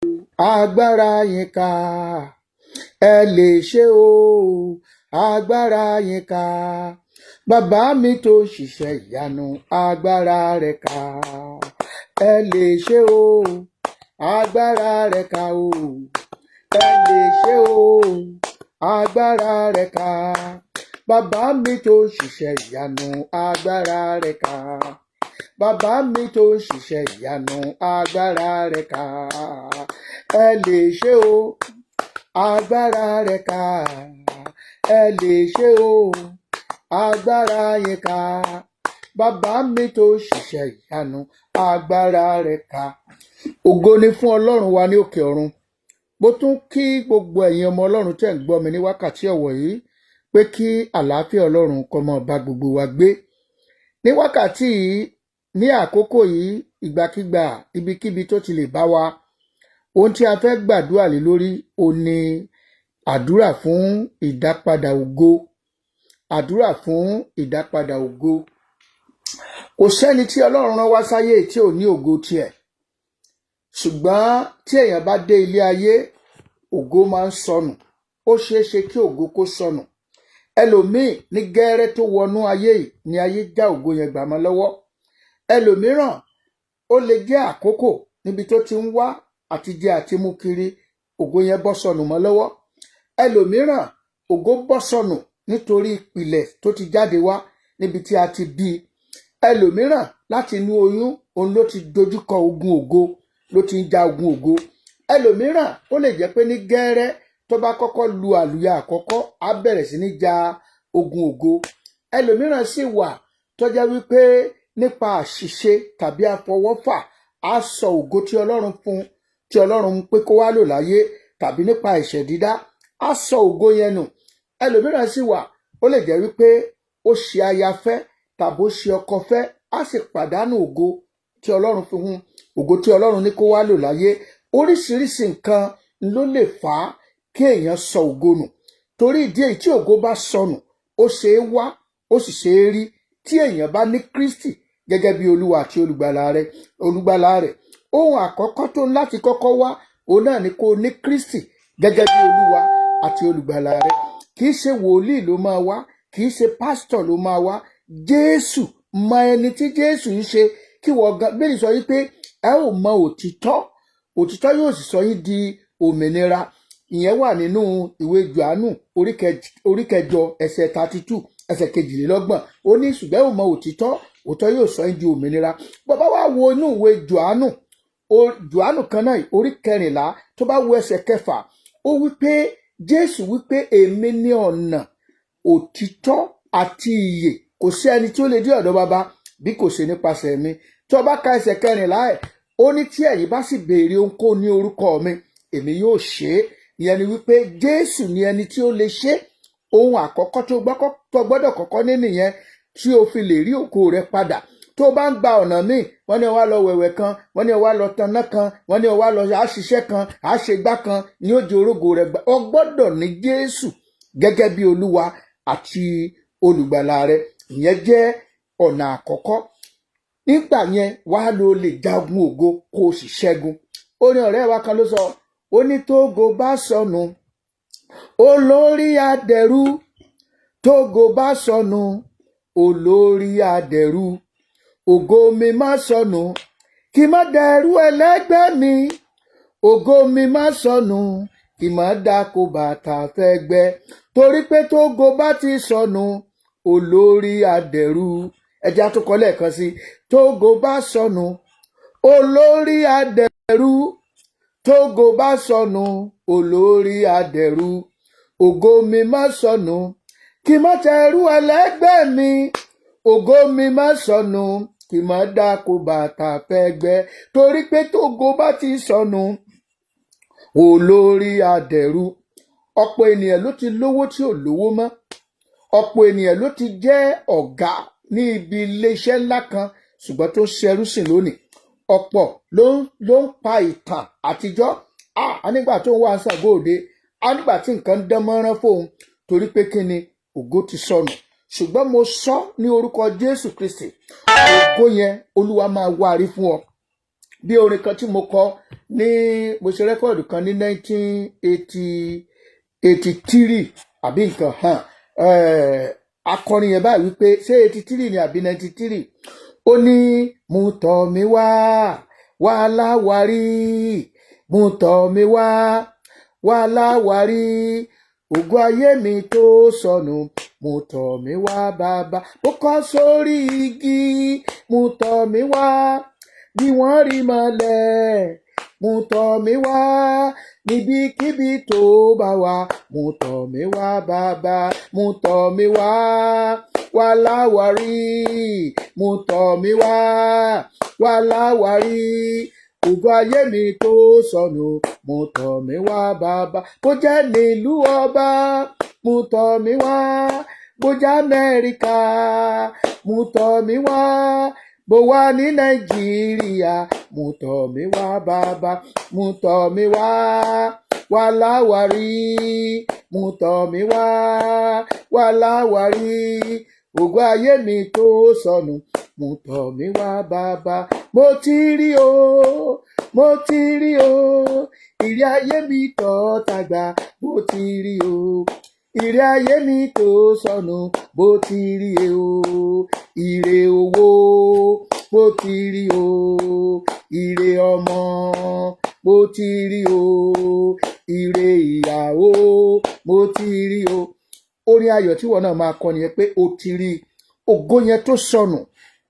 Agbára yín ká. Ẹ lè ṣe o, agbára yín ká. Bàbá mi tó ń ṣiṣẹ́ ìyanu, agbára rẹ̀ ká. Ẹ lè ṣe o, agbára rẹ̀ ká o. Ẹ lè ṣe o, agbára rẹ̀ ká. Bàbá mi tó ń ṣiṣẹ́ ìyanu, agbára rẹ̀ ká. Bàbá mi tó ń ṣiṣẹ́ ìyanu, agbára rẹ̀ ká. Ẹ lè ṣe o, agbára rẹ̀ ká. Ẹ lè ṣe o, agbára yín ká. Bàbá mi tó ń ṣiṣẹ́ ìyanu, agbára rẹ̀ ká. Ògo ni fún Ọlọ́run wa ní òkè ọ̀run. Mo tún kí gbogbo ẹ̀yin ọmọ Ọlọ́run tẹ̀ ń gbọ́ mi ní wákàtí ọ̀wọ̀ yìí pé kí àlàáfíà Ọlọ́run kó máa bá gbogbo wa gbé. Ní wákàtí yìí, ní àkókò yìí, ìgbàkigbà, ibikíbi tó ti lè bá wa, ohun tí a fẹ́ gbàdúrà lé lórí ò ní àdúrà fún ìdápadà ògo. Àdúrà fún ìdápadà ògo. Kò sẹ́ni tí Ọlọ́run rán wá sáyé tí ò ní ògo tiẹ̀. Ṣùgbọ́n tí èèyàn bá dé ilé ayé, ògo máa ń sọnù. Ó ṣeé ṣe kí ògo kó sọnù. Ẹlòmíì ní gẹ́rẹ́ tó wọnú ayé yìí ni ayé já ògo yẹn gbà mọ́ lọ́wọ́. Ẹlòmíràn, ó lè jẹ́ àkókò níbi tó ti ń wá àti jẹ àti mú kiri, ògo yẹn bọ́ sọnù mọ́ lọ́wọ́. Ẹlòmíràn, ògo bọ́ sọnù nítorí ìpìlẹ̀ tó ti jáde wá níbi tí a ti bí i. Ẹlòmíràn, láti inú oyún òun ló ti dojúkọ ogun ògo, ló ti ń ja ogun ògo. Ẹlòmíràn, ó lè jẹ́ pé ní gẹ́rẹ́ tó bá kọ́kọ́ lu àlùyà àkọ́kọ́, á bẹ̀rẹ̀ sí ní ja ogun ògo. Ẹlòmíràn sì wà tó jẹ́ wípé nípa àṣìṣe tàbí àfọwọ́fà, á sọ ògo tí Ọlọ́run fún, tí Ọlọ́run ń pé kó wá lò láyé, tàbí nípa ẹ̀ṣẹ̀ dídá, á sọ ògo yẹn nù. Ẹlòmíràn sì wà, ó lè jẹ́ wípé ó ṣe aya fẹ́ tàbí ó ṣe ọkọ fẹ́, á sì pàdánù ògo tí Ọlọ́run fi hun, ògo tí Ọlọ́run ní kó wá lò láyé. Oríṣiríṣi nǹkan ló lè fà á kí èèyàn sọ ògo nù. Torí ìdí èyí, tí ògo bá sọnù, ó ṣe é wá, ó sì ṣe é rí tí èèyàn bá ní Kristi gẹ́gẹ́ bí Olúwa àti olùgbàlà rẹ̀. Ohun àkọ́kọ́ tó ń láti kọ́kọ́ wá, òun náà ni kó o ní Kristi gẹ́gẹ́ bí Olúwa àti olùgbàlà rẹ̀. Kì í ṣe wòlíì ló máa wá, kì í ṣe pásítọ̀ ló máa wá. Jésù, mọ ẹni tí Jésù ń ṣe, kí wọ́n gan bẹ́ẹ̀ sọ wípé ẹ ò mọ òtítọ́, òtítọ́ yóò sì sọ yín di òmìnira. Ìyẹn wà nínú ìwé Jòhánù orí 8, ẹsẹ̀ 32, ẹsẹ̀ 32. Ó ní, ṣùgbọ́n ẹ ò mọ òtítọ́, òtítọ́ yóò sọ yín di òmìnira. Bàbá wa wo inú ìwé Jòhánù, Jòhánù kan náà, orí 14, tó bá wo ẹsẹ̀ 6, ó wí pé, Jésù wí pé, "Èmi ní ọ̀nà, òtítọ́ àti ìyè. Kò sí ẹni tí ó lè dé ọ̀dọ̀ Baba bí kò ṣe nípasẹ̀ mi." Tí o bá ka ẹsẹ̀ 14 ẹ̀, ó ní, "Tí ẹ̀yin bá sì béèrè ohunkóhun ní orúkọ mi, èmi yóò ṣe é." Ìyẹn ni wípé Jésù ni ẹni tí ó lè ṣe é. Ohun àkọ́kọ́ tó gbọ́dọ̀ kọ́kọ́ ní nìyẹn tí o fi lè rí ògo rẹ padà. Tó o bá ń gba ọ̀nà míì, wọ́n ní o wá lọ wẹ̀wẹ̀ kan, wọ́n ní o wá lọ tanná kan, wọ́n ní o wá lọ àṣìṣe kan, àṣegbá kan ní ó jẹ́ orógo rẹ gbà. O gbọ́dọ̀ ní Jésù gẹ́gẹ́ bí Olúwa àti olùgbàlà rẹ. Ìyẹn jẹ́ ọ̀nà àkọ́kọ́. Nígbà yẹn wàá ló lè jagun ògo kó o sì ṣẹ́gun. Orin ọ̀rẹ́ wa kan ló sọ, ó ní, "Tógo bá sọnù, olórí adẹ̀rú. Tógo bá sọnù, olórí adẹ̀rú. Ògo mi má sọnù, kí má dẹrú ẹlẹ́gbẹ́ mi. Ògo mi má sọnù, kí má dáko bàtà fẹ́gbẹ́. Torí pé tógo bá ti sọnù, olórí adẹ̀rú." Ẹjẹ́ àtúkọ lẹ́ẹ̀kan sí: tógo bá sọnù, olórí adẹ̀rú. Tógo bá sọnù, olórí adẹ̀rú. Ògo mi má sọnù, kí má tẹrú ẹlẹ́gbẹ́ mi. Ògo mi má sọnù, kí má dáko bàtà fẹ́gbẹ́. Torí pé tógo bá ti sọnù, olórí adẹ̀rú." Ọ̀pọ̀ ènìyàn ló ti lówó tí ò lówó mọ́. Ọ̀pọ̀ ènìyàn ló ti jẹ́ ọ̀gá ní ibi iléeṣẹ́ ńlá kan, ṣùgbọ́n tó ṣẹrú sìn lónìí. Ọ̀pọ̀ ló ń pa ìtàn àtijọ́, ah, nígbà tó ń wá Ṣàngó Òde, ah, nígbà tí nǹkan ń dán mọ́rán fóun. Torí pé kí ni? Ògo ti sọnù. Ṣùgbọ́n mo sọ ní orúkọ Jésù Kristi, ògo yẹn, Olúwa máa wá rí fún ọ. Bí orin kan tí mo kọ ní, mo ṣe record kan ní 1983 àbí nǹkan hàn. Akọrin yẹn báyìí wípé, ṣé 83 ni àbí 93? Ó ní, "Mú tọ̀ mí wá, wá láwárí, mú tọ̀ mí wá, wá láwárí, ògo ayé mi tó sọnù, mú tọ̀ mí wá bàbá. Ó kọ́ sórí igi, mú tọ̀ mí wá, bí wọ́n rí mọ́lẹ̀, mú tọ̀ mí wá, níbikíbi tó bá wà, mú tọ̀ mí wá bàbá, mú tọ̀ mí wá, wá láwárí, mú tọ̀ mí wá, wá láwárí, ògo ayé mi tó sọnù, mú tọ̀ mí wá bàbá. Bó jẹ́ nílùú ọba, mú tọ̀ mí wá, bó jẹ́ Amẹ́ríkà, mú tọ̀ mí wá, bó wà ní Nàìjíríà, mú tọ̀ mí wá bàbá, mú tọ̀ mí wá, wá láwárí, mú tọ̀ mí wá, wá láwárí, ògo ayé mi tó sọnù, mú tọ̀ mí wá bàbá. Mo ti rí o, mo ti rí o, ìrì ayé mi tọ́ tàgbà, mo ti rí o, ìrì ayé mi tó sọnù, mo ti rí o, ire owó, mo ti rí o, ire ọmọ, mo ti rí o, ire ìyàwó, mo ti rí o." Orin ayọ̀ tí wọn náà máa kọ nìyẹn pé o ti rí ògo yẹn tó sọnù.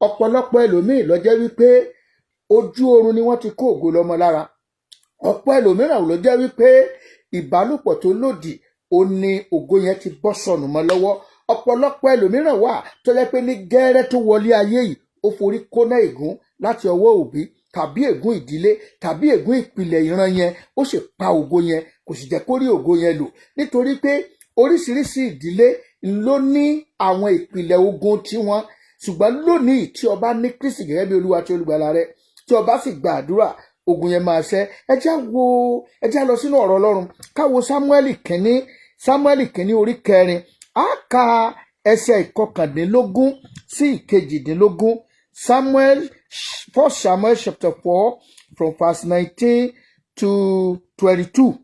Ọ̀pọ̀lọpọ̀ ẹlòmíì ló jẹ́ wípé ojú oorun ni wọ́n ti kó ògo lọ́mọ lára. Ọ̀pọ̀ ẹlòmíràn ló jẹ́ wípé ìbálòpọ̀ tó lòdì ó ní ògo yẹn ti bọ́ sọnù mọ́ lọ́wọ́. Ọ̀pọ̀lọpọ̀ ẹlòmíràn wà tó jẹ́ pé ní gẹ́rẹ́ tó wọlé ayé yìí, ó forí kóná ègún láti ọwọ́ òbí tàbí ègún ìdílé tàbí ègún ìpìlẹ̀ ìran yẹn, ó sì pa ògo yẹn, kò sì jẹ́ kó rí ògo yẹn lò, nítorí pé oríṣiríṣi ìdílé ló ní àwọn ìpìlẹ̀ ogun tiwọn. Ṣùgbọ́n lónìí, tí o bá ní Kristi gẹ́gẹ́ bí Olúwa tí Olùgbàlà rẹ, tí o bá sì gba àdúrà, ogun yẹn máa ṣẹ́. Ẹ já wo, ẹ já lọ sínú ọ̀rọ̀ Ọlọ́run, ká wo Sámúẹ́lì kínní, Sámúẹ́lì kínní orí 4, á ka ẹsẹ̀ 19 sí 18. Samuel, First Samuel chapter 4 from verse 19 to 22.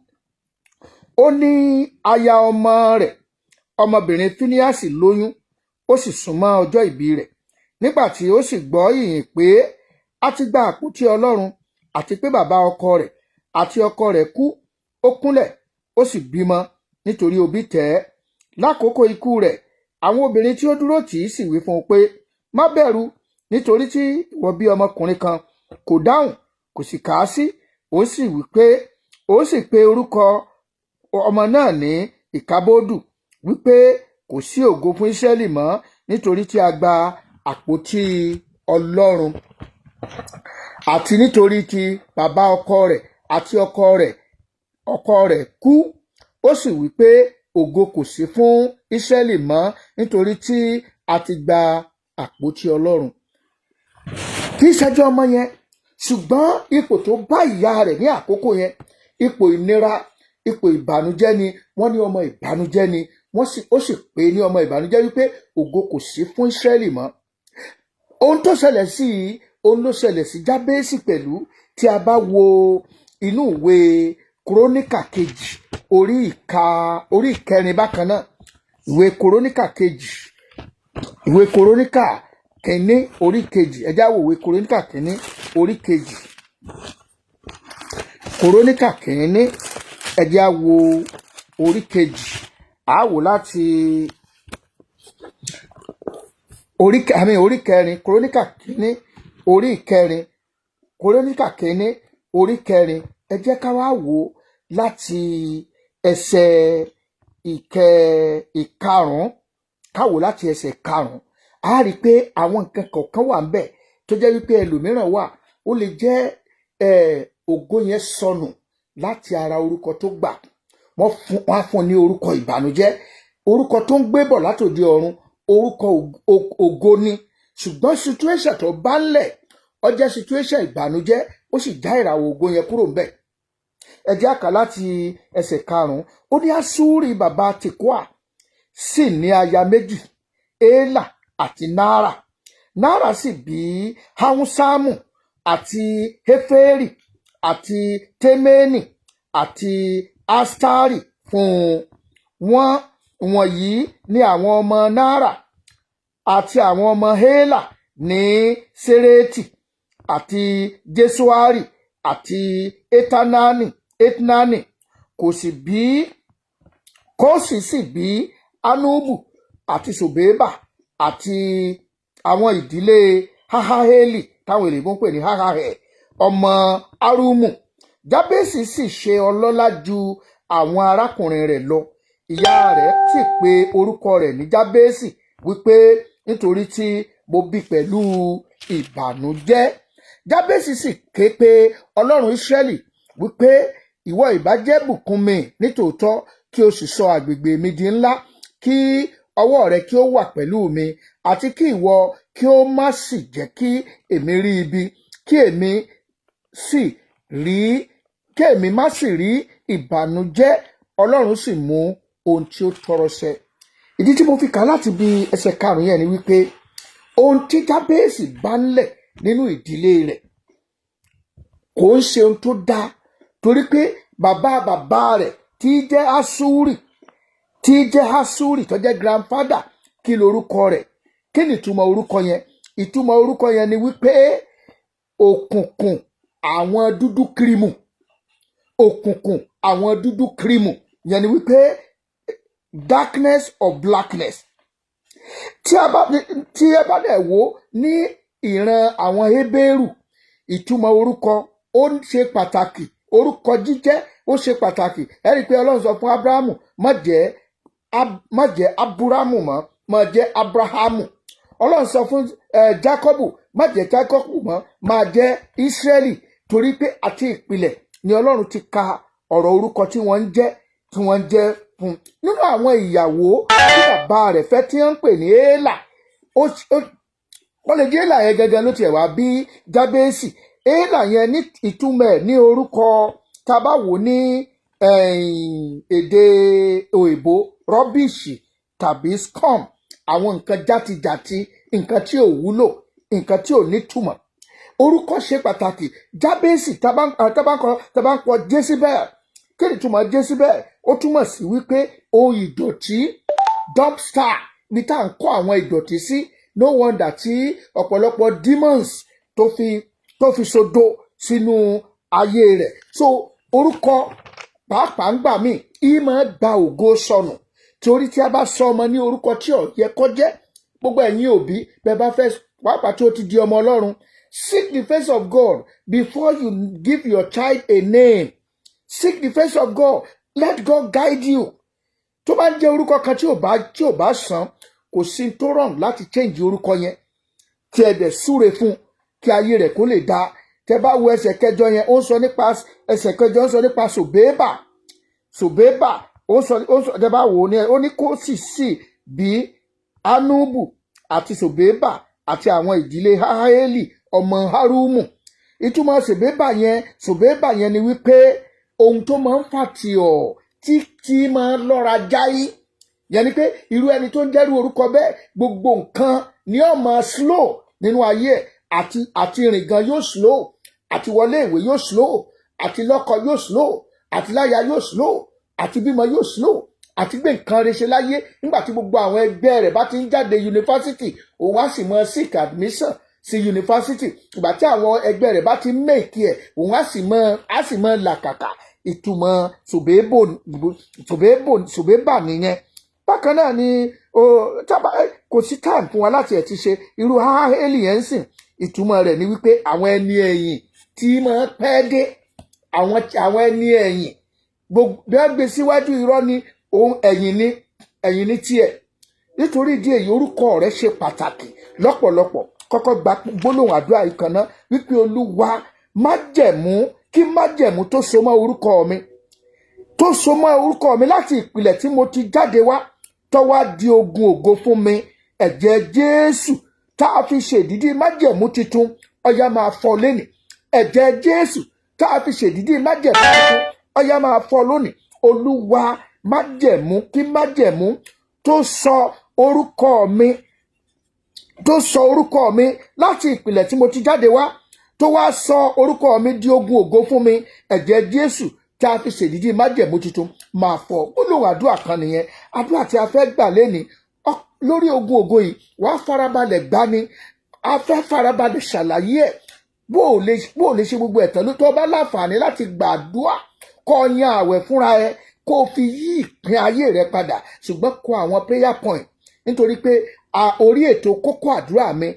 Ó ní, aya ọmọ rẹ̀, ọmọbìnrin Fíníásì, lóyún, ó sì súnmọ́ ọjọ́ ìbí rẹ̀. Nígbà tí ó sì gbọ́ ìyìn pé a ti gba àpótí Ọlọ́run àti pé bàbá ọkọ rẹ̀ àti ọkọ rẹ̀ kú, ó kúnlẹ̀, ó sì bímọ, nítorí òbí tẹ̀ ẹ́. Lákòókò ikú rẹ̀, àwọn obìnrin tí ó dúró tì í sì wí fún un pé, "Má bẹ̀rù, nítorí tí ìwọ bí ọmọkùnrin kan." Kò dáhùn, kò sì kà á sí. Ó sì wí pé, ó sì pe orúkọ ọmọ náà ní Ìkábódù, wípé, "Kò sí ògo fún Ísírẹ́lì mọ́, nítorí tí a gba àpótí Ọlọ́run àti nítorí tí bàbá ọkọ rẹ̀ àti ọkọ rẹ̀ kú." Ó sì wí pé, "Ògo kò sí fún Ísírẹ́lì mọ́, nítorí tí a ti gba àpótí Ọlọ́run." Kì í ṣẹjọ́ ọmọ yẹn, ṣùgbọ́n ipò tó bá ìyá rẹ̀ ní àkókò yẹn, ipò ìnira, ipò ìbànújẹ́ ni. Wọ́n ní ọmọ ìbànújẹ́ ni wọ́n sì, ó sì pè ní ọmọ ìbànújẹ́, wípé ògo kò sí fún Ísírẹ́lì mọ́. Ohun tó ṣẹlẹ̀ sí i, ohun ló ṣẹlẹ̀ sí Jábésì pẹ̀lú. Tí a bá wo inú ìwé Kúrónìkà kejì orí 4 bákan náà, ìwé Kúrónìkà kejì, ìwé Kúrónìkà kínní orí 2, ẹ já wo ìwé Kúrónìkà kínní orí 2, Kúrónìkà kínní, ẹ já wo orí 2, á wò láti orí àmì orí 4. Kúrónìkà kínní orí 4, Kúrónìkà kínní orí 4, ẹ jẹ́ ká wá wò ó láti ẹsẹ̀ 5, ká wò láti ẹsẹ̀ 5. Á rí i pé àwọn nǹkan kọ̀ọ̀kan wà ńbẹ̀ tó jẹ́ wípé ẹlòmíràn wà, ó lè jẹ́ ògo yẹn sọnù láti ara orúkọ tó gbà. Wọ́n á fún ní orúkọ ìbànújẹ́. Orúkọ tó ń gbé bọ̀ látòdì ọ̀run, orúkọ ògo ni, ṣùgbọ́n situation tó bá ń lẹ̀, ó jẹ́ situation ìbànújẹ́, ó sì já ìràwọ̀ ògo yẹn kúrò ńbẹ̀. Ẹ jẹ́ á kà láti ẹsẹ̀ 5. Ó ní, Asúrì bàbá Tìkóà sì ní aya méjì, Élà àti Náárà. Náárà sì bí Ahúsámù. Àti Heferi àti Temeni àti Astari fún un. Wọ́n wọ̀nyí ni àwọn ọmọ Nara. Àti àwọn ọmọ Hela ní Sereti àti Jesuari àti Etnani. Kò sì bí Kósì sì bí Anubu àti Sobeba àti àwọn ìdílé Hahaheli, táwọn èlèbó ń pè ní Hahahel, ọmọ Arumu. Jábésì sì ṣe ọlọ́lá ju àwọn arákùnrin rẹ̀ lọ. Ìyá rẹ̀ sì pe orúkọ rẹ̀ ní Jábésì, wípé, "Nítorí tí mo bí pẹ̀lú ìbànújẹ́." Jábésì sì ké pe Ọlọ́run Ísírẹ́lì wípé, "Ìwọ ìbá jẹ́ bùkún mi nítòótọ́, kí o sì sọ àgbègbè mi di ńlá, kí ọwọ́ rẹ kí ó wà pẹ̀lú mi, àti kí ìwọ kí ó má sì jẹ́ kí èmi rí ibi, kí èmi má sì rí ìbànújẹ́." Ọlọ́run sì mú ohun tí ó tọrọ ṣẹ. Ìdí tí mo fi kà á láti bí ẹsẹ̀ 5 yẹn ni wípé ohun tí Jábésì bá ńlẹ̀ nínú ìdílé rẹ̀ kò ń ṣe ohun tó dáa, torí pé bàbá bàbá rẹ̀ tí í jẹ́ Asúrì tó jẹ́ grandfather, kí lorúkọ rẹ̀? Kí ni ìtumọ̀ orúkọ yẹn? Ìtumọ̀ orúkọ yẹn ni wípé òkùnkùn àwọn dúdú kírímù. Òkùnkùn àwọn dúdú kírímù yẹn ni wípé darkness or blackness. Tí a bá dẹ̀ wò ní ìran àwọn Hébérù, ìtumọ̀ orúkọ ó ń ṣe pàtàkì, orúkọ jíjẹ́ ó ṣe pàtàkì. Ẹ rí i pé Ọlọ́run sọ fún Abrahamu, má jẹ́ Aburamu mọ́, má jẹ́ Abrahamu. Ọlọ́run sọ fún Jacobu, má jẹ́ Jacobu mọ́, máa jẹ́ Israẹli, torí pé àti ìpìlẹ̀ ni Ọlọ́run ti ka ọ̀rọ̀ orúkọ tí wọ́n ń jẹ́ fún un. Nínú àwọn ìyàwó tí bàbá rẹ̀ fẹ́, tí wọ́n ń pè ní Éèlà, ó lè jẹ́ Éèlà yẹn gẹ́gẹ́ ló tiẹ̀ wá bí Jábésì. Éèlà yẹn, ní ìtumọ̀ ẹ̀ ní orúkọ, tá a bá wò ní èdè òyìnbó, rubbish tàbí scum, àwọn nǹkan játijàti, nǹkan tí ò wúlò, nǹkan tí ò nítumọ̀. Orúkọ ṣe pàtàkì. Jábésì, tá bá ń kọ Jésíbẹ́ẹ̀, kí ni ìtumọ̀ Jésíbẹ́ẹ̀? Ó túmọ̀ sí wípé ohun ìdọ̀tí, dumpster, ní tá à ń kó àwọn ìdọ̀tí sí. No wonder tí ọ̀pọ̀lọpọ̀ demons tó fi sodo sínú ayé rẹ̀. So orúkọ pàápàá ń gbà míì ìmọ̀ gba ògo sọnù, torí tí a bá sọ ọmọ ní orúkọ tí ò yẹ kó jẹ́. Gbogbo ẹ̀yin òbí bẹ́ẹ̀ bá fẹ́, pàápàá tí ó ti di ọmọ Ọlọ́run, seek the face of God before you give your child a name. Seek the face of God, let God guide you. Tó bá ń jẹ́ orúkọ kan tí ò bá sàn, kò sí tó wrong láti change orúkọ yẹn, tí ẹ dẹ̀ súre fún kí ayé rẹ̀ kó lè dáa. Tẹ bá wo ẹsẹ̀ 8 yẹn, ó ń sọ nípa, ẹsẹ̀ 8 ń sọ nípa Sòbébà. Sòbébà, ó ń sọ, tẹ bá wò ó ní, ó ní kó sì bí Anubu àti Sòbébà àti àwọn ìdílé Hahaeli ọmọ Harumu. Ìtumọ̀ Sòbébà yẹn ni wípé ohun tó máa ń fà tì ọ́ tí máa ń lọ́ra jáì. Yẹn ni pé irú ẹni tó ń jẹ́rú orúkọ bẹ́ẹ̀, gbogbo nǹkan ni ó máa slow nínú ayé ẹ̀. Àti rìn gan yóò slow, àti wọlé ìwé yóò slow, àti lọ́kọ yóò slow, àti láya yóò slow, àti bímọ yóò slow, àti gbé nǹkan rẹ̀ ṣe láyé. Nígbà tí gbogbo àwọn ẹgbẹ́ rẹ̀ bá ti ń jáde yunifásitì, òun á sì mọ seek admission sí yunifásitì. Ìgbà tí àwọn ẹgbẹ́ rẹ̀ bá ti make ẹ̀, òun á sì mọ làkàkà. Ìtumọ̀ Sòbébà nìyẹn. Bákan náà ni kò sí time fún wa láti ẹ̀ ti ṣe irú Háhélì yẹn ń sìn. Ìtumọ̀ rẹ̀ ni wípé àwọn ẹni ẹ̀yìn tí máa pẹ́ dé, àwọn ẹni ẹ̀yìn gbogbo bí wọ́n gbé síwájú, irọ́ ni, òun ẹ̀yìn ni tiẹ̀. Nítorí ìdí èyí, orúkọ rẹ̀ ṣe pàtàkì lọ́pọ̀lọpọ̀. Kọ́kọ́ gba gbólóhùn àdúrà yìí kan náà wípé, "Olúwa, májẹ̀mú kí májẹ̀mú tó so mọ́ orúkọ mi, tó so mọ́ orúkọ mi láti ìpìlẹ̀ tí mo ti jáde wá, tó wá di ogun ògo fún mi, ẹ̀jẹ̀ Jésù tá a fi ṣèdídí májẹ̀mú titun, ọ̀yá máa fọ́ lénìí. Ẹ̀jẹ̀ Jésù tá a fi ṣèdídí májẹ̀mú titun, ọ̀yá máa fọ́ lónìí. Olúwa, májẹ̀mú kí májẹ̀mú tó sọ orúkọ mi láti ìpìlẹ̀ tí mo ti jáde wá." tó wá sọ orúkọ mi di ogun ògo fún mi, ẹ̀jẹ̀ Jésù tí a fi ṣèdídí májẹ̀mú tuntun máa fọ̀. Gbólóhùn àdúrà kan nìyẹn. Àdúrà tí a fẹ́ gbà lénìí lórí ogun ògo yìí, wàá farabalẹ̀ gbani. A fẹ́ farabalẹ̀ ṣàlàyé ẹ̀ bó o lè ṣe gbogbo ẹ̀tàn ló tó bá láǹfààní láti gbàdúrà, kó o yan àwẹ̀ fúnra ẹ, kó o fi yí ìpín ayé rẹ padà. Ṣùgbọ́n kọ àwọn prayer point, nítorí pé orí ètò Kókó Àdúrà Mi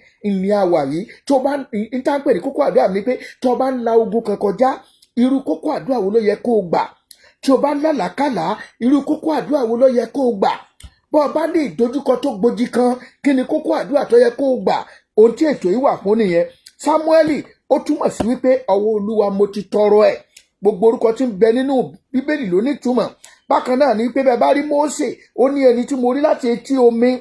ní a wà yìí. Tó bá ń tá ń pè ní kókó àdúrà mi ni pé tó bá ń la ogun kan kọjá, irú kókó àdúrà wo ló yẹ kó o gbà? Tí o bá ń lálàákàlà, irú kókó àdúrà wo ló yẹ kó o gbà? Bó o bá ní ìdojúkọ tó gbòjì kan, kí ni kókó àdúrà tó yẹ kó o gbà? Ohun tí ètò yìí wà fún nìyẹn. Sámúẹ́lì, ó túmọ̀ sí wípé ọwọ́ Olúwa mo ti tọrọ ẹ̀. Gbogbo orúkọ tí ń bẹ nínú Bíbélì ló nítumọ̀. Bákan náà ni pé bẹ́ẹ̀ bá rí Mósè, ó ní ẹni tí mo rí láti etí omi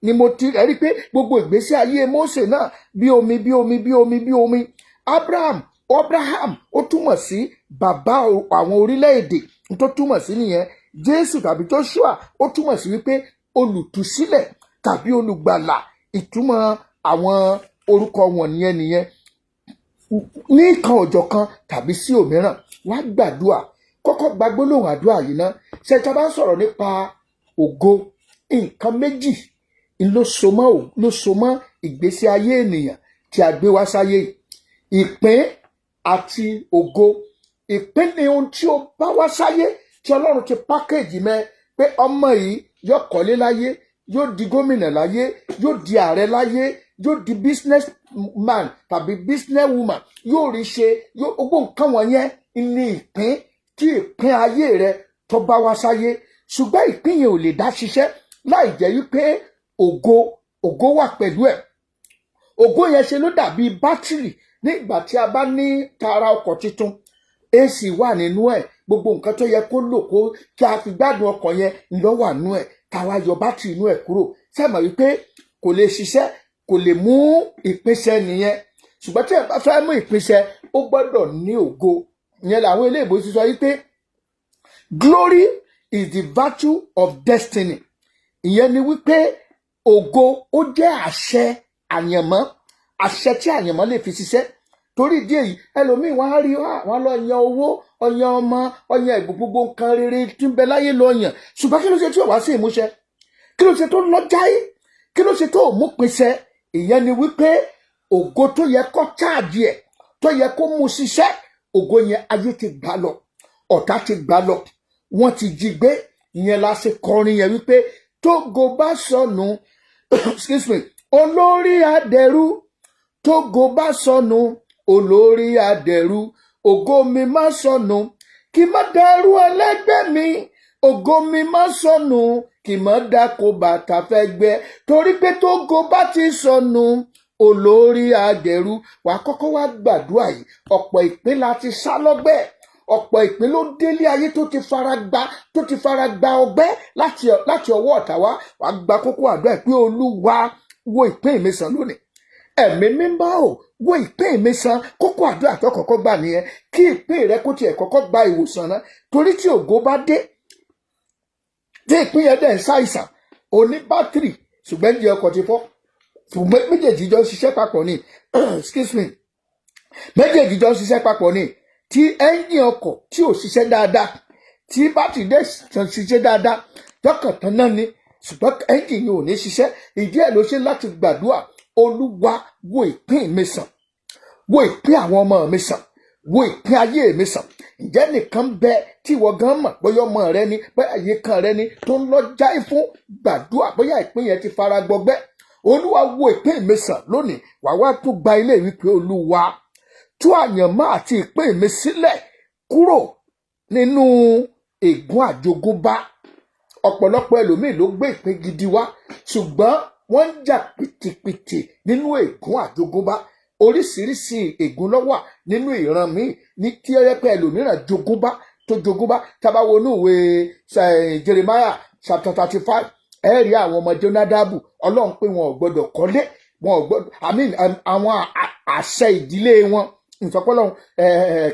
ni mo ti rí pé gbogbo ìgbésí ayé Mósè náà, bí omi, bí omi, bí omi, bí omi. Abraham, Abraham, ó túmọ̀ sí bàbá àwọn orílẹ̀-èdè, tó túmọ̀ sí nìyẹn. Jésù tàbí Joshua, ó túmọ̀ sí wípé olùtúsílẹ̀ tàbí olùgbàlà. Ìtumọ̀ àwọn orúkọ wọ̀nyẹn nìyẹn. Ní kan ọjọ́ kan tàbí sí òmíràn, wá gbàdúà. Kọ́kọ́ gba gbólóhùn àdúrà yìí ná. Ṣe tá a bá ń sọ̀rọ̀ nípa ògo, nǹkan méjì ló so mọ́ ìgbésí ayé ènìyàn tí a gbé wá sáyé yìí: ìpín àti ògo. Ìpín ni ohun tí ó bá wá sáyé, tí Ọlọ́run ti package mẹ́ pé ọmọ yìí yóò kọ́lé láyé, yóò di gómìnà láyé, yóò di ààrẹ láyé, yóò di business man tàbí business woman, yóò rí ṣe, yóò gbogbo nǹkan wọ̀nyẹn ní ìpín tí ìpín ayé rẹ tó bá wá sáyé. Ṣùgbọ́n ìpín yẹn ò lè dá ṣiṣẹ́ láì jẹ́ wípé ògo wà pẹ̀lú ẹ̀. Ògo yẹn ṣe ló dàbí bátìrì. Nígbà tí a bá ní tara ọkọ̀ tuntun, AC wà nínú ẹ̀, gbogbo nǹkan tó yẹ kó lò kó kí a fi gbádùn ọkọ̀ yẹn ló wà nínú ẹ̀. Ká wá yọ bátìrì inú ẹ̀ kúrò, sẹ́mọ̀ wípé kò lè ṣiṣẹ́, kò lè mú ìpín ṣẹ nìyẹn. Ṣùgbọ́n tí ẹ bá fẹ́ mú ìpín ṣẹ, ó gbọ́dọ̀ ní ògo. Ìyẹn làwọn eléèbó ti sọ wípé glory is the virtue of destiny. Ìyẹn ni wípé ògo, ó jẹ́ àṣẹ àyànmọ́, àṣẹ tí àyànmọ́ lè fi ṣiṣẹ́. Torí ìdí èyí, ẹlòmíín wọn á rí wọn lọ yan owó, ọyan ọmọ, ọyan ìbò, gbogbo nǹkan rere tí ń bẹ láyé lọ yàn. Ṣùgbọ́n kí ló ṣe tí ò wá sí ìmúṣẹ? Kí ló ṣe tó lọ jáì? Kí ló ṣe tó mú pinṣẹ? Ìyẹn ni wípé ògo tó yẹ kó charge ẹ̀, tó yẹ kó mú ṣiṣẹ́, ògo yẹn, ayé ti gbà lọ, ọ̀tá ti gbà lọ, wọ́n ti jí gbé. Ìyẹn la ṣe kọrin yẹn wípé tógo bá sọnù, excuse me, olórí adẹrú. Tógo bá sọnù, olórí adẹrú. Ògo mi má sọnù, kí má dẹrú ẹlẹgbẹ́ mi. Ògo mi má sọnù, kí má dáko bàtà fẹ́ gbẹ, torí pé tógo bá ti sọnù, olórí adẹrú. Wàá kọ́kọ́ wá gbàdúrà yìí. Ọ̀pọ̀ ìpín la ti sá lọ́gbẹ́. Ọ̀pọ̀ ìpín ló délé ayé tó ti fara gba ọgbẹ́ láti ọwọ́ ọ̀tá wá. Wàá gba kókó àdúrà pé Olúwa, wo ìpín mi sàn lónìí. Ẹ̀mí Mímọ́ ò, wo ìpín mi sàn. Kókó àdúrà tó kọ́kọ́ gbà nìyẹn, kí ìpín rẹ kó tiẹ̀ kọ́kọ́ gba ìwòsàn náà. Torí tí ògo bá dé, tí ìpín yẹn dẹ̀ ń ṣàìsàn, oní bátìrì ṣùgbọ́n ní ọkọ̀ ti fọ́, ṣùgbọ́n méjèèjì jọ ń ṣiṣẹ́ papọ̀ ni, excuse me, méjèèjì jọ ń ṣiṣẹ́ papọ̀ ni. Tí ẹ́ńjìn ọkọ̀ tí ò ṣiṣẹ́ dáadáa, tí bátìrì dẹ̀ ṣiṣẹ́ dáadáa, tọkàn tán náà ni, ṣùgbọ́n ẹ́ńjìn yìí ò ní ṣiṣẹ́. Ìdí ẹ̀ ló ṣe láti gbàdúrà: Olúwa, wo ìpín mi sàn, wo ìpín àwọn ọmọ mi sàn, wo ìpín ayé mi sàn. Ǹjẹ́ nìkan bẹ tí ìwọ gan mọ̀, bóyá ọmọ rẹ ni, bóyá àyè kan rẹ ni tó ń lọ jáì fún? Gbàdúrà, bóyá ìpín yẹn ti fara gbọgbẹ́. Olúwa, wo ìpín mi sàn lónìí. Wàá wá tún gba ilé wípé Olúwa, tú àyànmọ́ àti ìpín mi sílẹ̀ kúrò nínú ègún àjogúnbá. Ọ̀pọ̀lọpọ̀ ẹlòmíì ló gbé ìpín gidi wá, ṣùgbọ́n wọ́n ń jà pìtìpìtì nínú ègún àjogúnbá. Oríṣiríṣi ègún ló wà nínú ìran míì ní tí ó yẹ pé ẹlòmíràn jogúnbá, tó jogúnbá. Tá bá wo inú ìwé Jeremiah chapter 35, ẹ rí àwọn ọmọ Jonadabu. Ọlọ́run pé wọn ò gbọdọ̀ kọ́lé, wọn ò gbọdọ̀, I mean, àwọn àṣẹ ìdílé wọn. Ìsọpọ́lọ́hún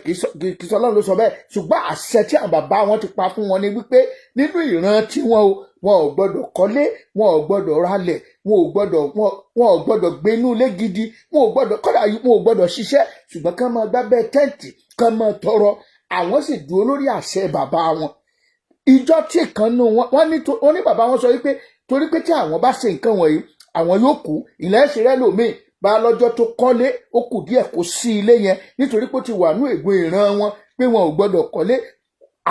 kì í sọ Ọlọ́run ló sọ bẹ́ẹ̀, ṣùgbọ́n àṣẹ tí àwọn bàbá wọn ti pa fún wọn ni wípé nínú ìran tí wọn o, wọn ò gbọ́dọ̀ kọ́lé, wọn ò gbọ́dọ̀ ralẹ̀, wọn ò gbọ́dọ̀ gbé inú ilé gidi, wọn ò gbọ́dọ̀ kọ́dà, wọn ò gbọ́dọ̀ ṣiṣẹ́, ṣùgbọ́n kán máa gbábẹ́ tẹ́ǹtì, kán máa tọrọ. Àwọn sì dúró lórí àṣẹ bàbá wọn. Ìjọ tí kan nù wọn, wọ́n ní bàbá wọn sọ wípé torí pé tí àwọn bá ṣe nǹkan wọ̀nyí, àwọn yóò kú. Ilẹ̀ ẹ̀ṣẹ̀ lòmíì bá lọ́jọ́ tó kọ́lé, ó kù díẹ̀ kó sí ilé yẹn, nítorí pé ó ti wà ní ègún ìran wọn pé wọn ò gbọ́dọ̀ kọ́lé.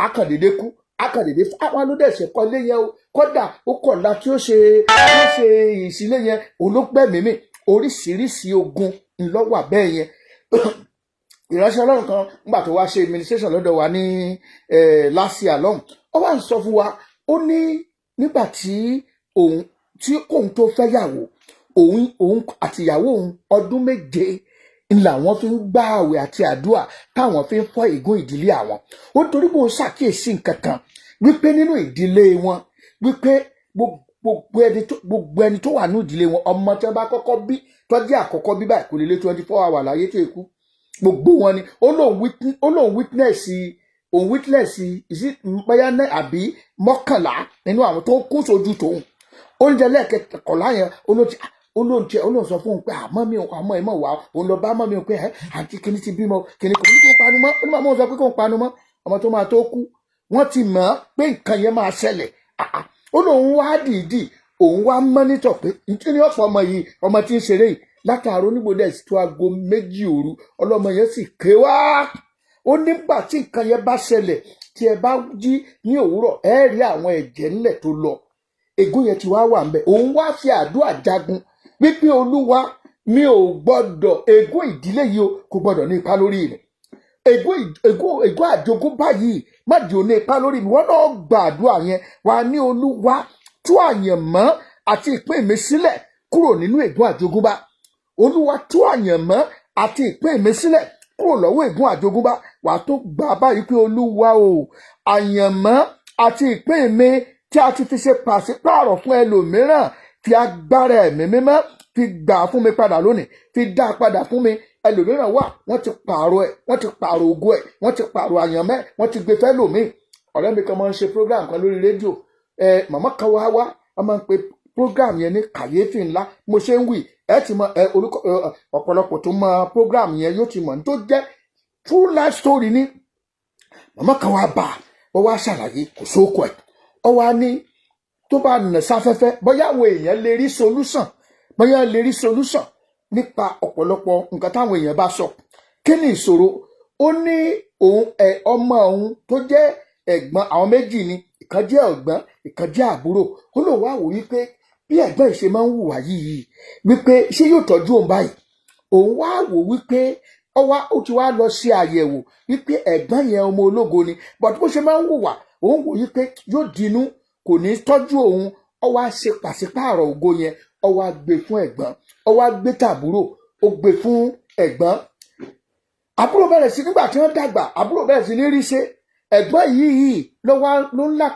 Akàndédé kú, akàndédé àwọn ló dẹ̀ ṣe kọ́lé yẹn o. Kódà ó kọ̀la tí ó ṣe ìsílé yẹn, òun ló gbẹ̀mí mì. Oríṣiríṣi ogun ńlọ́wà bẹ́ẹ̀ yẹn. Ìránṣẹ́ Ọlọ́run kan, nígbà tó wá ṣe administration lọ́dọ̀ wa ní last year lọ́hùn, ó wá ń sọ fún wa, ó ní nígbà tí òun tí kóun tó fẹ́ yàwó, òun àtìyàwó òun, ọdún 7 ń làwọn fi ń gbá àwẹ̀ àti àdúrà táwọn fi ń fọ́ ègún ìdílé àwọn. Ó torí bó ń ṣàkíyèsí nǹkan kan wípé nínú ìdílé wọn, wípé gbogbo ẹni tó wà ní ìdílé wọn, ọmọ tí wọ́n bá kọ́kọ́ bí, tó jẹ́ àkọ́kọ́ bí báyìí, kò lè lé 24 hours láyé tó ikú. Gbogbo wọn ni ó lóun witness, òun witness ìsí bóyá náà àbí 11 nínú àwọn tó kú sójú tòun. Oúnjẹ lẹ́ẹ̀kẹkọ̀ọ́lá yẹn, olóòtú olóúnjẹ olóhùn sọ fún un pé àmọ́ mi ò àmọ́ ẹ̀ mọ̀ wá. Òun lọ bá mọ́ mi ò pé ẹ̀ àǹtí kìíní ti bímọ kìíní, kò ní kó panu mọ́. Ó ní màmá òun sọ pé kó panu mọ́, ọmọ tó máa tó kú, wọ́n ti mọ̀ pé nǹkan yẹn máa ṣẹlẹ̀. Ó lóun wá dìídì, òun wá mọ́nítọ̀ pé nítorí ọ̀pọ̀ ọmọ yìí, ọmọ tí ń ṣeré yìí látàárọ̀, onígbòdè tó aago 2 òru, ọlọ́mọ yẹn sì ké wá. Ó nígbà tí nǹkan yẹn bá ṣẹlẹ̀, tí ẹ bá jí ní òwúrọ̀, ẹ rí àwọn ẹ̀jẹ̀ ńlẹ̀ tó lọ. Ègún yẹn ti wá wà ńbẹ̀. Òun wá fi àdúrà jagun wípé Olúwa, mi ò gbọ́dọ̀, ègún ìdílé yìí o kò gbọ́dọ̀ ní ipa lórí mi. Ègún àjogúnbá yìí, má jẹ́ ó ní ipa lórí mi. Wọ́n náà gba àdúrà yẹn wà ní Olúwa, tú àyànmọ́ àti ìpín mi sílẹ̀ kúrò nínú ègún àjogúnbá. Olúwa, tú àyànmọ́ àti ìpín mi sílẹ̀ kúrò lọ́wọ́ ègún àjogúnbá. Wàá tó gbà báyìí pé Olúwa o, àyànmọ́ àti ìpín mi tí a ti fi ṣe pàṣípààrọ̀ fún ẹlòmíràn, fi agbára ẹ̀mí mímọ́ fi gbà fún mi padà lónìí, fi dá padà fún mi. Ẹlòmíràn wà, wọ́n ti pààrọ̀ ẹ̀, wọ́n ti pààrọ̀ ògo ẹ̀, wọ́n ti pààrọ̀ àyànmọ́ ẹ̀, wọ́n ti gbé fẹ́ lòmíì. Ọ̀rẹ́ mi kan máa ń ṣe program kan lórí rédíò. Ẹ màmá kan wá, wọ́n máa ń pe program yẹn ní kàyéfì ńlá. Mo ṣe ń wì ẹ ti mọ ẹ orúkọ ọ̀pọ̀lọpọ̀ tó mọ program yẹn yóò ti mọ̀ ní tó jẹ́ true life story ní. Màmá kan wá bá ọ, wá ṣàlàyé, kò sóko ẹ̀, ọ wá ní tó bá nà sáfẹ́fẹ́, bóyá àwọn èèyàn lè rí solution, bóyá lè rí solution nípa ọ̀pọ̀lọpọ̀ nǹkan táwọn èèyàn bá sọ. Kí ni ìṣòro? Ó ní òun ẹ ọmọ òun tó jẹ́ ẹ̀gbọ́n, àwọn méjì ni, ìkan jẹ́ ẹ̀gbọ́n, ìkan jẹ́ àbúrò. Ó lóun wá wò wípé bí ẹ̀gbọ́n yìí ṣe máa ń hùwà yìí, wípé ṣé yóò tọ́jú òun báyìí? Òun wá wò wípé ó ti wá lọ ṣe àyẹ̀wò wípé ẹ̀gbọ́n yẹn ọmọ ológo ni, but bó ṣe máa ń hùwà, òun wò wípé yóò dinú, kò ní tọ́jú òun. Ó wá ṣe pàṣípààrọ̀ ògo yẹn, ó wá gbé fún ẹ̀gbọ́n, ó wá gbé tàbúrò, ó gbé fún ẹ̀gbọ́n. Àbúrò bẹ̀rẹ̀ sí, nígbà tí wọ́n dàgbà, àbúrò bẹ̀rẹ̀ sí ní rí ṣe. Ẹ̀gbọ́n yìí ló wá ló ń là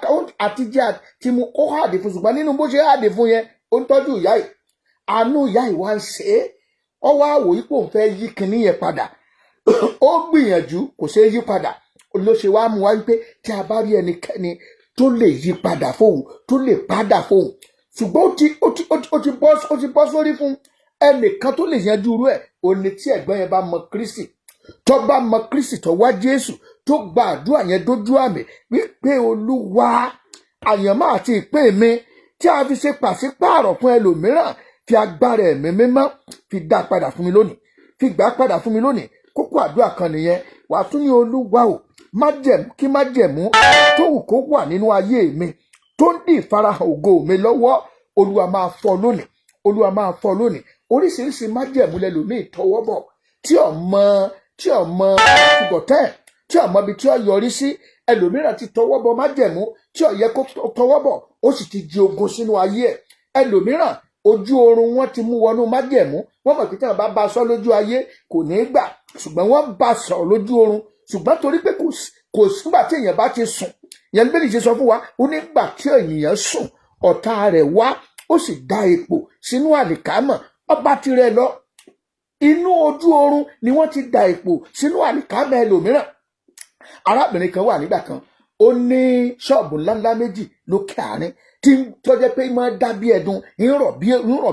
àti jẹ́ àti mu, ó hàdì fún, ṣùgbọ́n nínú bó ṣe hàdì fún yẹn, ó ń tọ́jú ìyá yìí. Àánú ìyá yìí wá ń ṣe é. Ó wá wò yí pé òun fẹ́ yí kinní yẹn padà. Ó gbìyànjú, kò ṣeé yí padà. Ló ṣe wá mú wá wípé tí a bá rí ẹnikẹ́ni tó lè yí padà fóun, tó lè padà fóun, ṣùgbọ́n ó ti bọ́ sórí fún ẹnìkan tó lè yanjú irú ẹ̀. Ó ní tí ẹ̀gbọ́n yẹn bá mọ Kristi, tó bá mọ Kristi, tó wá Jésù, tó gba àdúrà yẹn dójú àmì wípé Olúwa, àyànmọ́ àti ìpín mi tí a fi ṣe pàṣípààrọ̀ fún ẹlòmíràn, fi agbára ẹ̀mí mímọ́ fi dá padà fún mi lónìí, fi gbà padà fún mi lónìí. Kókó àdúrà kan nìyẹn. Wàá tún ní Olúwa o, májẹ̀mú kí májẹ̀mú tó wù kó wà nínú ayé mi tó ń dì ìfarahàn ògo mi lọ́wọ́, Olúwa máa fọ́ lónìí, Olúwa máa fọ́ lónìí. Oríṣiríṣi májẹ̀mú lẹlòmíì tọwọ́ bọ̀ tí ọmọ tìbọ̀tẹ́, tí ọmọ ibi tí ó yọrí sí. Ẹlòmíràn ti tọwọ́ bọ̀ májẹ̀mú tí ó yẹ kó tọwọ́ bọ̀, ó sì ti di ogun sínú ayé ẹ̀. Ẹlòmíràn, ojú oorun wọn ti mú wọnú májẹ̀mú. Wọ́n mọ̀ pé tí wọ́n bá bá sọ lójú ayé, kò ní í gbà, ṣùgbọ́n wọ́n bá sọ̀rọ̀ lójú oorun. Ṣùgbọ́n torí pé kò sígbà tí èèyàn bá ti sùn yẹn, bí ṣe sọ fún wa, ó nígbà tí ènìyàn sùn, ọ̀tá rẹ̀ wá, ó sì dá epo sínú àlìkámọ̀, ọba tirẹ̀ lọ. Inú ojú oorun ni wọ́n ti da èpò sínú àlìkámà ẹlòmíràn. Arábìnrin kan wà nígbà kan, ó ní ṣọ́ọ̀bù ńláńlá méjì lókè àárín tí tó jẹ́ pé máa dá bí ẹdun, ń rọ̀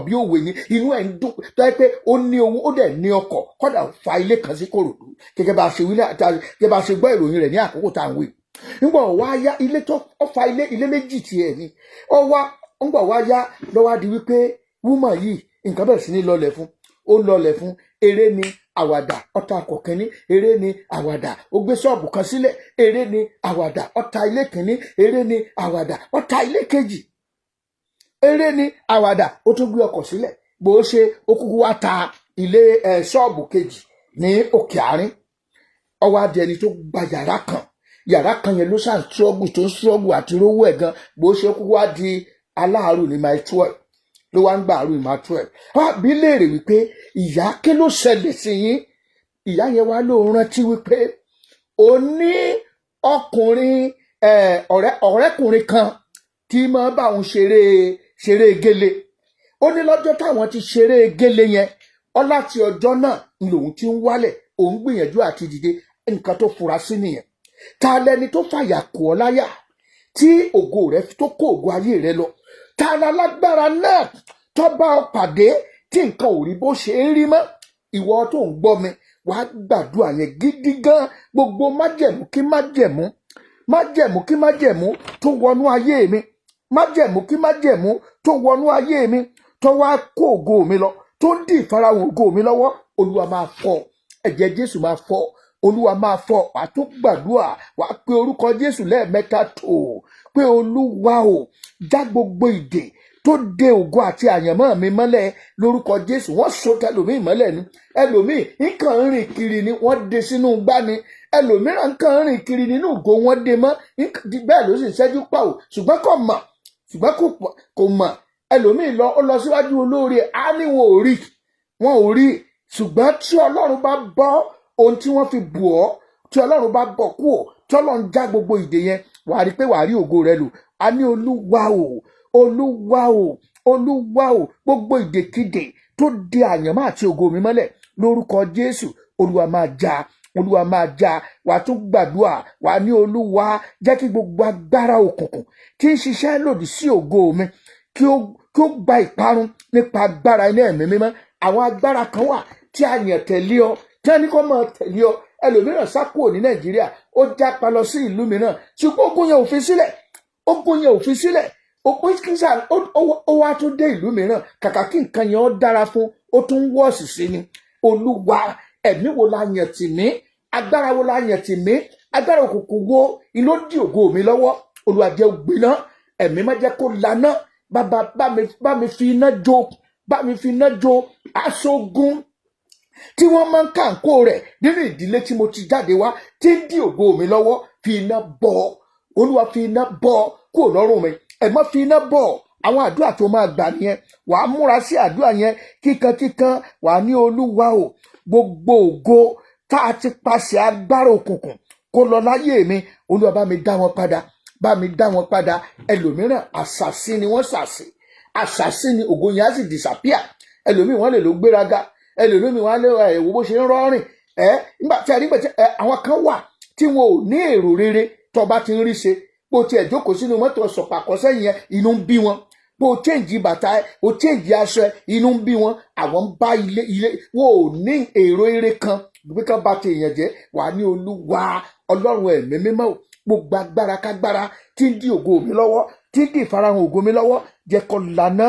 bí òwe ni, inú ẹ̀ ń dùn, tó jẹ́ pé ó ní owó, ó dẹ̀ ní ọkọ̀, kọ́dà ó fa ilé kan sí Kòròdú, gẹ́gẹ́ bá a ṣe gbọ́ ìròyìn rẹ̀ ní àkókò tá à ń wí. Ńgbà wá yá, ilé tó ó fa ilé méjì tiẹ̀ ni ó wá. Ńgbà wá yá, lọ́wọ́ á di wípé woman yìí, nǹkan bẹ̀rẹ̀ sí ní lọlẹ̀ fún, ó lọlẹ̀ fún. Eré ni àwàdà, ọta ọkọ̀ kínní, eré ni àwàdà, ó gbé ṣọ́ọ̀bù kan sílẹ̀, eré ni àwàdà, ọta ilé kínní, eré ni àwàdà, ọta ilé kejì, eré ni àwàdà, ó tún gbé ọkọ̀ sílẹ̀. Bó ṣe ó kúkú wá ta ilé ẹ̀ ṣọ́ọ̀bù kejì ní òkè àárín, ó wá di ẹni tó gba yàrá kan. Yàrá kan yẹn ló ṣàn struggle, tó ń struggle àti rówó ẹ̀ gan. Bó ṣe kúkú wá di aláàárù ní Mile 12, ló wá ń gbà àrùn Mile 12. Wá bí léèrè wípé, "Ìyá, kí ló ṣẹlẹ̀ sí yín?" Ìyá yẹn wá ló rántí wípé ó ní ọkùnrin, ọ̀rẹ́kùnrin kan tí máa bá òun ṣeré gele. Ó ní lọ́jọ́ táwọn ti ṣeré gele yẹn, ọ láti ọjọ́ náà lòun ti ń wálẹ̀, òun gbìyànjú àti dìde. Nǹkan tó fura sí nìyẹn. Ta lẹni tó fàyà kò ọ́ láyà tí ògo rẹ tó kó ògo ayé rẹ lọ? Ta lálágbára náà tó bá ọ pàdé tí nǹkan ò rí bó ṣe ń rí mọ́? Ìwọ tó ń gbọ́ mi, wàá gbàdúrà yẹn gidi gan. Gbogbo májẹ̀mú kí májẹ̀mú, májẹ̀mú kí májẹ̀mú tó wọnú ayé mi, májẹ̀mú kí májẹ̀mú tó wọnú ayé mi, tó wá kó ògo mi lọ, tó ń dì ìfarahàn ògo mi lọ́wọ́, Olúwa máa fọ́. Ẹ̀jẹ̀ Jésù máa fọ́. Olúwa máa fọ́. Wàá tó gbàdúrà, wàá pe orúkọ Jésù lẹ́ẹ̀mẹ́ta tó pé, "Olúwa o, já gbogbo ìdè tó de ògo àti àyànmọ́ mi mọ́lẹ̀ lórúkọ Jésù." Wọ́n so tẹlòmíì mọ́lẹ̀ ni. Ẹlòmíì nǹkan ń rìn kiri ni, wọ́n de sínú gbá ni. Ẹlòmíràn nǹkan ń rìn kiri nínú ògo, wọ́n de mọ́ bẹ́ẹ̀ ló sì ṣẹ́jú pàwọ́, ṣùgbọ́n kò mọ̀, ṣùgbọ́n kò mọ̀. Ẹlòmíì lọ, ó lọ síwájú olóore, á ní wọn ò rí, wọn ò rí. Ṣùgbọ́n tí Ọlọ́run bá bọ́ ohun tí wọ́n fi bù ọ́, tí Ọlọ́run bá bọ̀ kú ò, tí Ọlọ́run já gbogbo ìdè yẹn, wàá rí pé wàá rí ògo rẹ lò. A ní, "Olúwa o, Olúwa o, Olúwa o, gbogbo ìdèkidè tó di àyànmọ́ àti ògo mi mọ́lẹ̀ lórúkọ Jésù, Olúwa máa já, Olúwa máa já." Wàá tún gbàdúrà, wàá ní, "Olúwa, jẹ́ kí gbogbo agbára òkùnkùn tí ń ṣiṣẹ́ lòdì sí ògo mi kí ó gba ìparun nípa agbára iná Ẹ̀mí Mímọ́." Àwọn agbára kan wà tí a yàn tẹ̀lé ọ, tí wọ́n ní kó máa tẹ̀lé ọ. Ẹlòmíràn sá kúrò ní Nàìjíríà, ó jápa lọ sí ìlú mìíràn, ṣùgbọ́n ogun yẹn ò fi sílẹ̀, ogun yẹn ò fi sílẹ̀. Ogun kíṣà ó wá tún dé ìlú mìíràn, kàkà kí nǹkan yẹn ó dára fún, ó tún wọ́ọ̀sì sí ni. Olúwa, ẹ̀mí wo la yàn tì mí? Agbára wo la yàn tì mí? Agbára òkùnkùn wo ló dí ògo mi lọ́wọ́? Olúwa, jẹ́ ó gbiná. Ẹ̀mí má jẹ́ kó laná. Bàbá, bá mi fi iná jó, bá mi fi iná jó aṣọ ogun tí wọ́n máa ń kàǹkó rẹ̀ nínú ìdílé tí mo ti jáde wá, tí ń dí ògo mi lọ́wọ́. Fi iná bọ́, Olúwa, fi iná bọ́ kúrò lọ́rùn mi. Ẹ̀ má fi iná bọ́. Àwọn àdúrà tó máa gbà nìyẹn. Wàá múra sí àdúrà yẹn kíkankíkan. Wàá ní, "Olúwa o, gbogbo ògo tá a ti paṣẹ agbára òkùnkùn kó lọ láyé mi, Olúwa, bá mi dá wọn padà, bá mi dá wọn padà." Ẹlòmíràn, àṣàsí ni wọ́n ṣàṣì, àṣàsí ni, ògo yẹn á sì disappear. Ẹlòmíì, wọ́n lè ló gbéraga. Ẹlòmíì, wọ́n á lé ẹ̀wò bó ṣe ń rọ́rìn ẹ. Nígbà tí a nígbà tí ẹ àwọn kan wà tí wọn ò ní èrò rere. Tó bá ti ń rí ṣe, bó tiẹ̀ jókòó sínú mọ́tò sọ̀pàkọ́ sẹ́yìn yẹn, inú ń bí wọn. Bó o change bàtà ẹ, o change aṣọ ẹ, inú ń bí wọn. Àwọn ń bá ilé ilé, wọn ò ní èrò eré kan bí kan bá ti èèyàn jẹ́. Wà ní, "Olúwa Ọlọ́run Ẹ̀mí Mímọ́ o, gbogbo agbára kágbára tí ń dí ògo mi lọ́wọ́, tí ń dí ìfarahàn ògo mi lọ́wọ́, jẹ́ kó laná,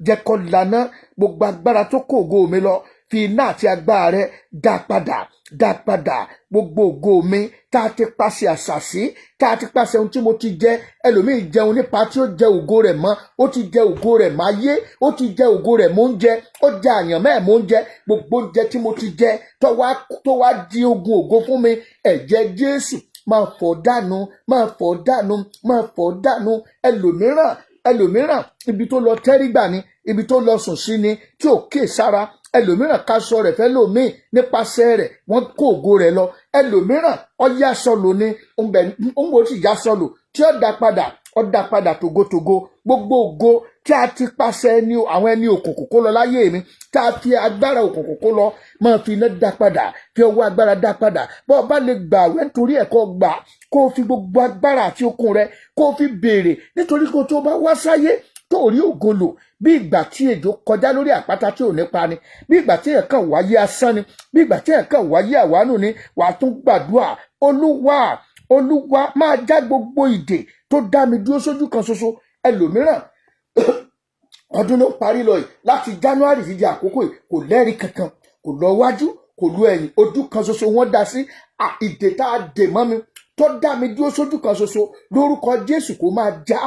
jẹ́ kó laná. Gbogbo agbára tó kó ògo mi lọ, fi iná àti agbára rẹ dá padà, dá padà. Gbogbo ògo mi tá a ti paṣẹ àṣàṣì, tá a ti paṣẹ ohun tí mo ti jẹ." Ẹlòmíì jẹun nípa tí ó jẹ ògo rẹ̀ mọ́, ó ti jẹ ògo rẹ̀ mọ́ ayé, ó ti jẹ ògo rẹ̀ mọ́ oúnjẹ, ó jẹ àyànmọ́ ẹ̀ mọ́ oúnjẹ. Gbogbo oúnjẹ tí mo ti jẹ tó wá di ogun ògo fún mi, ẹ̀jẹ̀ Jésù máa fọ̀ dànù, máa fọ̀ dànù, máa fọ̀ dànù. Ẹlòmíràn, ibi tó lọ tẹ́rígbà ni, ibi tó lọ sùn sí ni tí ò kíyè sára. Ẹlòmíràn kaṣọ rẹ̀ fẹ́ lòmíì, nípasẹ̀ rẹ̀ wọ́n kó ògo rẹ̀ lọ. Ẹlòmíràn ọyá aṣọ lò ní ń wò ó sì yá aṣọ lò tí ó dá padà, ó dá padà tògótògó. Gbogbo ògo tí a ti pàṣẹ ẹni àwọn ẹni òkùnkùn kó lọ láyé mi, tá a fi agbára òkùnkùn kó lọ, máa fi iná dá padà, fi ọwọ́ agbára dá padà. Bọ́ ọ bá lè gbà àwẹ̀ nítorí ẹ̀kọ́ gbà, kó o fi gbogbo agbára àti okun rẹ kó o fi béèrè, nítorí kó o tó bá wá sáyé tó rí ògo lò, bí ìgbà tí ejò kọjá lórí àpáta tí ò ní pa ni, bí ìgbà tí ẹ̀kan wáyé asán ni, bí ìgbà tí ẹ̀kan wáyé àwánù ni. Wàá tún gbàdúrà: Olúwa, Olúwa, máa já gbogbo ìdè tó dá mi dúró sójú kan ṣoṣo. Ẹlòmíràn, ọdún ló parí lọ yìí, láti January ti di àkókò yìí, kò lẹ́rìí kankan, kò lọ wájú, kò lọ ẹ̀yìn, ojú kan ṣoṣo wọ́n dá sí. Ìdè tá a dè mọ́ mi tó dá mi dúró sójú kan ṣoṣo, lórúkọ Jésù, kó máa já,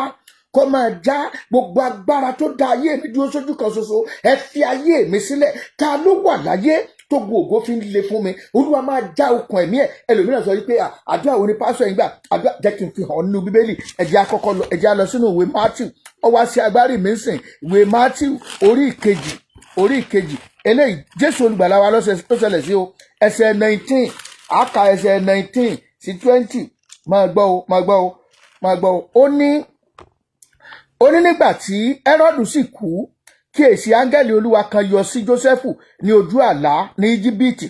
kó máa já. Gbogbo agbára tó dá ayé mi dúró sójú kan ṣoṣo, ẹ fi ayé mi sílẹ̀. Ta ló wà láyé tó gbogbo ògo fi ń le fún mi? Olúwa, máa já okùn ẹ̀mí ẹ̀. Ẹlòmíràn sọ wípé, "Àdúrà wo ni pásítọ̀ yín gbà?" Àdúrà, jẹ́ kí n fi hàn nínú Bíbélì. Ẹ jẹ́ àkọ́kọ́ lọ, ẹ jẹ́ á lọ sínú ìwé Matthew. Ó wá sí agbárí mi sìn, ìwé Matthew orí ìkejì, orí ìkejì. Eléyìí, Jésù Olùgbàlà wa ló ṣẹlẹ̀ sí o. Ẹsẹ̀ 19, àáka ẹsẹ̀ 19 sí 20. Máa gbọ́ o, máa gbọ́ o, máa gbọ́ o. Ó ní nígbà tí Hẹ́rọ́dù sì kú, kíyèsí, áńgẹ́lì Olúwa kan yọ sí Jósẹ́fù ní ojú àlá ní Íjíbítì,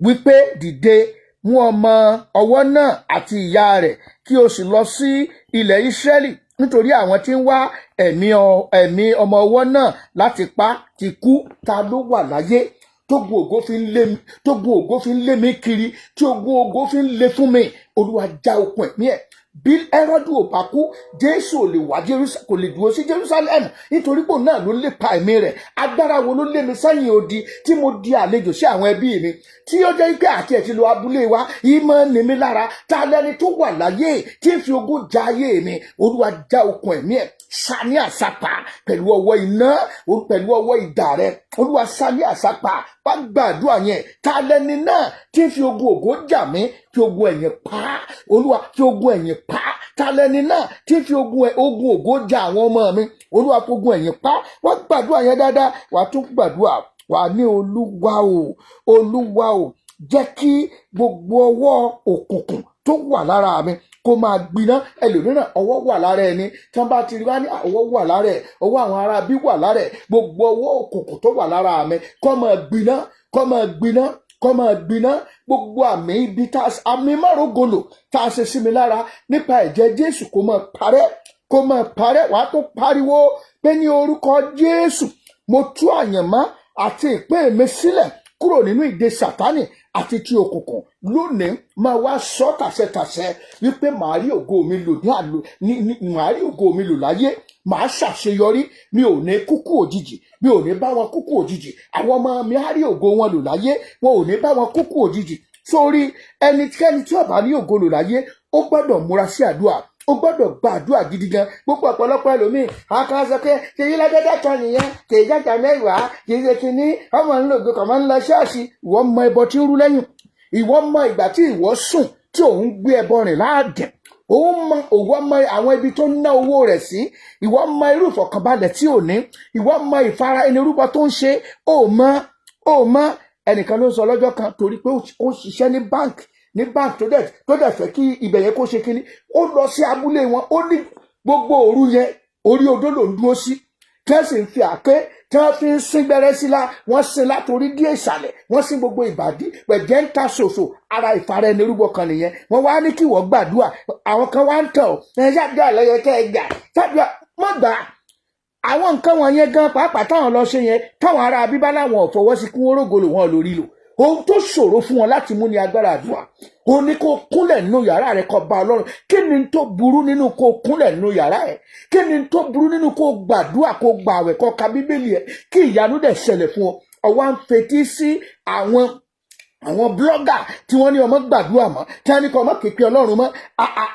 wípé, "Dìde, mú ọmọ ọwọ́ náà àti ìyá rẹ̀, kí o sì lọ sí ilẹ̀ Ísírẹ́lì, nítorí àwọn tí ń wá ẹ̀mí ọmọ ọwọ́ náà láti pa ti kú." Ta ló wà láyé tógun ògo fi ń lé mi, tógun ògo fi ń lé mi kiri, tí ogun ògo fi ń lé fún mi? Olúwa, já okùn ẹ̀mí ẹ̀. Bí Hẹ́rọ́dù ò bá kú, Jésù ò lè wá kò lè dúró sí Jerusalem, nítorí pò náà ló lépa ẹ̀mí rẹ̀. Agbára wo ló lé mi sẹ́yìn odi, tí mo di àlejò sí àwọn ẹbí mi, tí ó jẹ́ pé àti ẹ̀ ti lọ abúlé wa ìmọ̀ ní mi lára? Ta lẹni tó wà láyé tí ń fi ogun ja ayé mi? Olúwa, já okùn ẹ̀mí ẹ̀, sani àsapà pẹ̀lú ọwọ́ iná, pẹ̀lú ọwọ́ idà rẹ̀. Olúwa, sani àsapà. Wá gbàdúrà yẹn. Ta lẹni náà tí ń fi ogun ògo jà mí? Fi ogun ẹ̀yìn pa á. Olúwa, fi ogun ẹ̀yìn pa á. Ta lẹni náà tí ń fi ogun ògo jà àwọn ọmọ mi? Olúwa, fi ogun ẹ̀yìn pa á. Wá gbàdúrà yẹn dáadáa. Wàá tún gbàdúrà, wà ní, Olúwa o, Olúwa o, jẹ́ kí gbogbo ọwọ́ òkùnkùn tó wà lára mi kó máa gbiná. Ẹlòmíràn, ọwọ́ wà lára ẹni tí wọ́n bá ti rí wá ní ọwọ́ wà lára ẹ̀, ọwọ́ àwọn ará bí wà lára ẹ̀. Gbogbo ọwọ́ òkùnkùn tó wà lára mi, kó máa gbiná, kó máa gbiná, kó máa gbiná. Gbogbo àmì ibi tá àmì márùngolo tá a ṣe sí mi lára, nípa ẹ̀jẹ̀ Jésù, kó máa parẹ́, kó máa parẹ́. Wàá tó pariwo pé, ní orúkọ Jésù, mo tú àyànmọ́ àti ìpín mi sílẹ̀ kúrò nínú ìdè Sátánì àti ti òkùnkùn lónìí. Máa wá sọ tàṣẹtàṣẹ wípé màá rí ògo mi lò ní àlò ní màá rí ògo mi lò láyé, màá ṣàṣeyọrí, mi ò ní kúkú òjijì, mi ò ní bá wọn kúkú òjijì. Àwọn ọmọ mi á rí ògo wọn lò láyé, wọn ò ní bá wọn kúkú òjijì. Sórí ẹnikẹ́ni tí ó bá ní ògo lò láyé, ó gbọ́dọ̀ múra sí àdúrà, ó gbọ́dọ̀ gba àdúrà gidi gan. Gbogbo ọ̀pọ̀lọpọ̀ ẹlòmíì àkàn sọ pé ṣèyí lágbádá kan nìyẹn, kì í jàjà mẹ́wàá, kì í ṣe kínní, ọmọ ń lògbé kàn máa ń lọ ṣọ́ọ̀ṣì. Ìwọ mọ ẹbọ tí ń rú lẹ́yìn, ìwọ mọ ìgbà tí ìwọ sùn tí òun gbé ẹbọ rìn láàdìn, òun mọ, òwò mọ àwọn ibi tó ń ná owó rẹ̀ sí. Ìwọ mọ irú ìfọ̀kànbalẹ̀ tí ò ní, ìwọ mọ ìfara ẹni rúbọ tó ń ṣe. Ó mọ, ó mọ. Ẹnìkan ló ń sọ lọ́jọ́ kan, torí pé ó ń ṣiṣẹ́ ní bank, tó dẹ̀ fẹ́ kí ibẹ̀ yẹn kó ṣe kínní, ó lọ sí abúlé wọn. Ó ní gbogbo òru yẹn, orí odó ló ń dúró sí, tí wọ́n sì ń fi àáké tí wọ́n fi ń sín gbẹ́rẹ́ sí la, wọ́n sin látòrí dé ìsàlẹ̀, wọ́n sin gbogbo ìbàdí, pẹ̀jẹ́ ń ta ṣòṣò. Ara ìfara ẹni rúbọ kan nìyẹn. Wọ́n wá ní kí wọ́n gbàdúrà, àwọn kan wá ń tàn ọ́, ẹ ṣàdúrà lọ́yẹ kẹ́ ẹ gbà, ṣàdúrà má gbà á. Àwọn nǹkan wọn yẹn gan pàápàá táwọn lọ ṣe yẹn, táwọn ará bíbá láwọn ò fọwọ́ sí kí wọ́n rógolo wọn lórí lò. Ohun tó ṣòro fún wọn láti mú ní agbára àdúrà. Ó ní kó kúnlẹ̀ nínú yàrá rẹ, kó bá Ọlọ́run. Kí ni tó burú nínú kó kúnlẹ̀ nínú yàrá ẹ? Kí ni tó burú nínú kó gbàdúrà, kó gbààwẹ̀, kó ka Bíbélì ẹ, kí ìyanu dẹ̀ ṣẹlẹ̀ fún ọ? Ọwọ́ à ń fetí sí àwọn blogger tí wọ́n ní ọmọ gbàdúrà mọ́, tí wọ́n ní kọ́ ọmọ kékeré Ọlọ́run mọ́.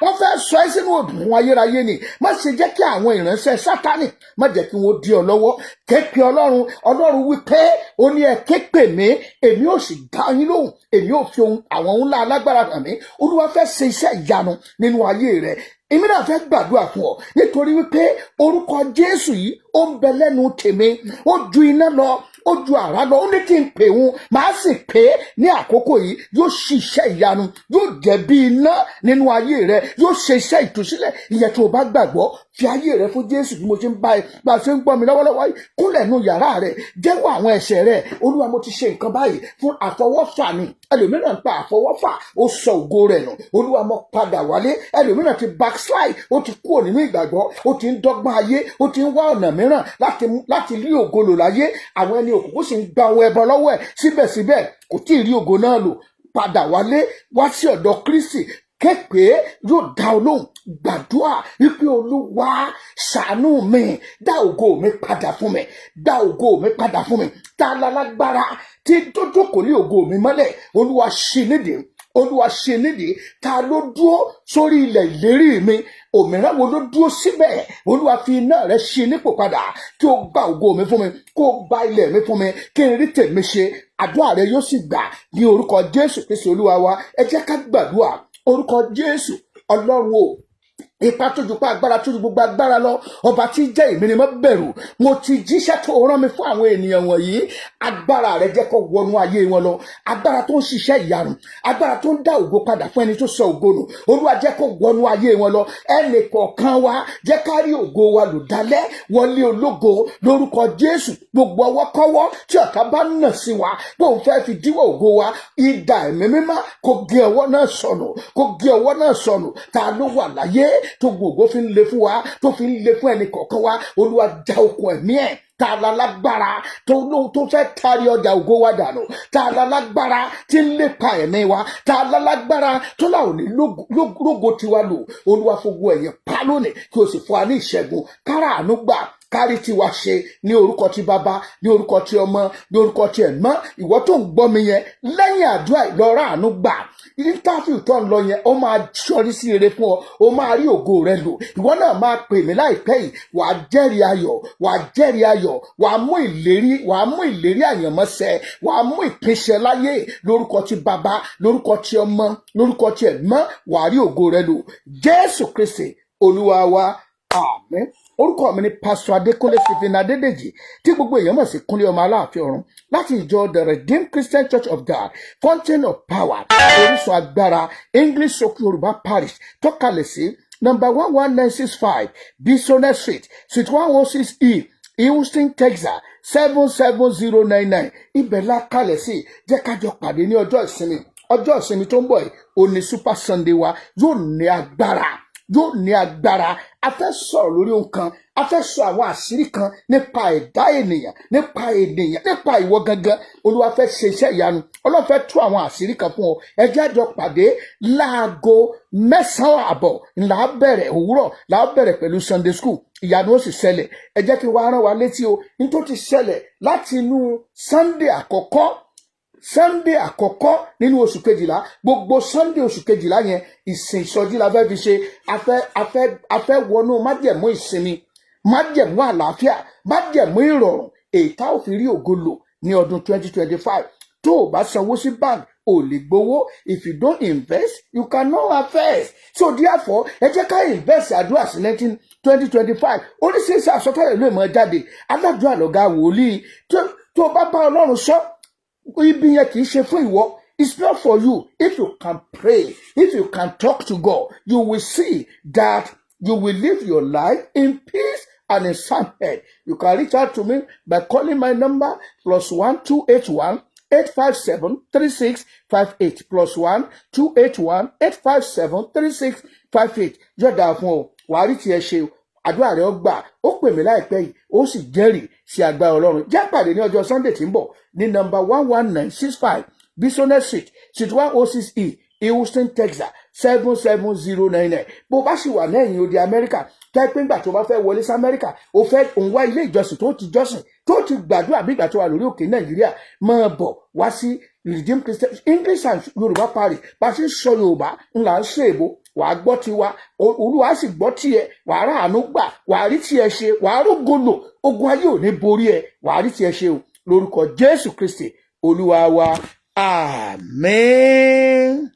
Wọ́n fẹ́ sọ ẹ́ sínú òdùn ayérayé ni. Má ṣe jẹ́ kí àwọn ìránṣẹ́ Sátánì, má jẹ́ kí wọ́n dí ọ lọ́wọ́. Képe Ọlọ́run. Ọlọ́run wí pé, ó ní, "Ẹ képe mi, èmi ò sì dá yín lóhùn, èmi ò fi ohun àwọn ńlá alágbára hàn mí." Olúwa fẹ́ ṣe iṣẹ́ ìyanu nínú ayé rẹ. Èmi náà fẹ́ gbàdúrà fún ọ, nítorí wípé orúkọ Jésù yìí, ó ń bẹ lẹ́nu tèmi, ó ju iná lọ, ó Ó ju àrá lọ. Ó ní kí n pè òun, màá sì pè é ní àkókò yìí. Yóò ṣiṣẹ́ ìyanu, yóò jẹ́ bí iná nínú ayé rẹ, yóò ṣe iṣẹ́ ìtúsílẹ̀. Ìyẹn tó o bá gbàgbọ́, fi ayé rẹ fún Jésù. Bí mo ṣe ń bá ẹ bá a ṣe ń gbọ́ mi lọ́wọ́lọ́wọ́ yìí, kúnlẹ̀ nínú yàrá rẹ, jẹ́wọ́ àwọn ẹ̀ṣẹ̀ rẹ. Olúwa, mo ti ṣe nǹkan báyìí fún àfọwọ́fà ni. Ẹlòmíràn pa àfọwọ́fà, ó sọ ògo rẹ̀ nù. Olúwa, mo padà wálé. Ẹlòmíràn ti backslide, ó ti kúrò nínú ìgbàgbọ́, ó ti ń dọ́gbọ́n ayé, ó ti ń wá ọ̀nà mìíràn láti rí ògo lò láyé. Àwọn ẹni òkùnkùn sì ń gba ohun ẹbọ lọ́wọ́ ẹ̀, síbẹ̀síbẹ̀ kò tí ì rí ògo náà lò. Padà wálé wá sí ọ̀dọ̀ Kristi, képe, yóò dá ọ lóhùn. Gbàdúrà wípé, Olúwa, ṣàánú mi, dá ògo mi padà fún mi, dá ògo mi padà fún mi. Ta lálágbára tí tó jókòó lé ògo mi mọ́lẹ̀? Olúwa, ṣí nídìí. Olúwa, ṣe nídìí. Ta ló dúró sórí ilẹ̀ ìlérí mi? Òmíràn wo ló dúró síbẹ̀? Olúwa, fi iná rẹ ṣe nípò padà, kí o gba ògo mi fún mi, kó o gba ilẹ̀ mi fún mi, kí n rí tèmi ṣe. Àdúrà rẹ yóò sì gbà ní orúkọ Jésù Kristi Olúwa wa. Ẹ jẹ́ ká gbàdúrà. Orúkọ Jésù. Ọlọ́run o, ipa tó ju pa, agbára tó ju gbogbo agbára lọ, ọba tí jẹ́ èmi ni mo bẹ̀rù. Mo ti jíṣẹ́ tó rán mi fún àwọn ènìyàn wọ̀nyí. Agbára rẹ, jẹ́ kó wọnú ayé wọn lọ. Agbára tó ń ṣiṣẹ́ ìyanu, agbára tó ń dá ògo padà fún ẹni tó sọ ògo nù, Olúwa, jẹ́ kó wọnú ayé wọn lọ. Ẹnì kọ̀ọ̀kan wa, jẹ́ ká rí ògo wa lò dálẹ́ wọlé ológo lórúkọ Jésù. Gbogbo ọwọ́kọ́wọ́ tí ọ̀tá bá nà sí wa pé òun fẹ́ fi díwọ́ ògo wa, idà Ẹ̀mí Mímọ́ kó gé ọwọ́ náà sọnù, kó gé ọwọ́ náà sọnù. Ta ló wà láyé tó gbogbo fi ń le fún wa, tó fi ń le fún ẹnì kọ̀ọ̀kan wa? Olúwa, já okùn ẹ̀mí ẹ̀. Ta la lágbára tó lóhun tó fẹ́ tari ọjà ògo wa dànù? Ta la lágbára tí ń lépa ẹ̀mí wa? Ta la lágbára tó láwọn ní lógo tiwa lò? Olúwa, fògo ẹ̀yẹ pa lónìí, kí o sì fún wa ní ìṣẹ́gun, kára àánú gbà, kárí tiwa ṣe, ní orúkọ ti Bàbá, ní orúkọ ti Ọmọ, ní orúkọ ti Ẹ̀mọ́. Ìwọ tó ń gbọ́ mi yẹn, lẹ́yìn àdúrà, lọ́ra àánú gbà. Interview tó ń lọ yẹn, ó máa sọrí sí rere fún ọ, ó máa rí ògo rẹ lò. Ìwọ náà máa pè mí láìpẹ́ yìí, wàá jẹ́rìí ayọ̀, wàá jẹ́rìí ayọ̀, wàá mú ìlérí, wàá mú ìlérí àyànmọ́sẹ̀, wàá mú ìpínṣẹ láyé, lórúkọ ti Bàbá, lórúkọ ti Ọmọ, lórúkọ ti Ẹ̀mọ́. Wàá rí ògo rẹ lò. Jésù Kristi Olúwa wa, àmín. Orúkọ mi ni Pásítọ̀ Adékúnlé Stephen Adédèjì, tí gbogbo èèyàn mọ̀ sí Kúnlé Ọmọ Aláàfin Ọ̀run, láti ìjọ The Redeemed Christian Church of God, Fountain of Power, Orísun Agbára, English Stroke Yorùbá Parish, tọ́kalẹ̀ sí number 11965 Bisonet Street, Suite 106E, Houston, Texas 77099. Ibẹ̀ la kalẹ̀ sí. Jẹ́ ká jọ pàdé ní ọjọ́ ìsinmi. Ọjọ́ ìsinmi tó ń bọ̀ yìí, òní Super Sunday wa, yóò ní agbára, yóò ní agbára. A fẹ́ sọ̀rọ̀ lórí ohun kan, a fẹ́ sọ àwọn àṣírí kan nípa ẹ̀dá ènìyàn, nípa ènìyàn, nípa ìwọ gangan. Olúwa fẹ́ ṣe iṣẹ́ ìyanu, Ọlọ́run fẹ́ tú àwọn àṣírí kan fún ọ. Ẹ jẹ́ á jọ pàdé láago 9:30 là á bẹ̀rẹ̀, òwúrọ̀ là á bẹ̀rẹ̀ pẹ̀lú Sunday school. Ìyanu ó sì ṣẹlẹ̀. Ẹ jẹ́ kí n wá rán wa létí o, nítorí ti ṣẹlẹ̀ láti inú Sunday àkọ́kọ́, Sunday àkọ́kọ́ nínú oṣù kejìlá. Gbogbo Sunday oṣù kejìlá yẹn, ìsìn ìsọjí la fẹ́ fi ṣe. A fẹ́ wọnú májẹ̀mú ìsinmi, májẹ̀mú àlàáfíà, májẹ̀mú ìrọ̀rùn, èyí tá ò fi rí ògo lò ní ọdún 2025. Tó o bá sanwó sí bank, ò lè gbowó. If you don't invest, you cannot harvest. So therefore, ẹ jẹ́ ká invest àdúrà sí 2025. Oríṣiríṣi àsọtẹ́lẹ̀ ló mọ̀ jáde. Aládùúrà lọ̀gá wòlíì. Tó o bá bá Ọlọ́run sọ ibi yẹn, kì í ṣe fún ìwọ. It's not for you. If you can pray, if you can talk to God, you will see that you will live your life in peace and in sound head. You can reach out to me by calling my number, +1 281 857 3658, +1 281 857 3658. Yóò dáa fún ọ, wàá rí tiẹ̀ ṣe, àdúrà rẹ ó gbà. Ó pè mí láìpẹ́ yìí, ó sì jẹ́rìí sí agbára Ọlọ́run. Jẹ́ pàdé ní ọjọ́ Sunday tí ń bọ̀ ní number 11965 Bisonet Street, Suite 106E, Houston, Texas 77099. Bó bá sì wà lẹ́yìn odi Amẹ́ríkà, tẹ́ pé ńgbà tó bá fẹ́ wọlé sí Amẹ́ríkà, ó fẹ́ òun wá ilé ìjọsìn tó ti jọ́sìn, tó ti gbàdúrà bí ìgbà tó wà lórí òkè Nàìjíríà, máa bọ̀ wá sí Redeemed Christian English and Yorùbá Parish. Bá a ṣe ń sọ Yorùbá ńlá ń ṣe èbó, wàá gbọ́ tiwa, Olúwa sì gbọ́ tiẹ̀. Wàá ráàánú gbà, wàá rí tiẹ̀ ṣe, wàá rógolo. Ogun ayé ò ní borí ẹ. Wàá rí tiẹ̀ ṣe o, lórúkọ Jésù Kristi Olúwa wa, àmín.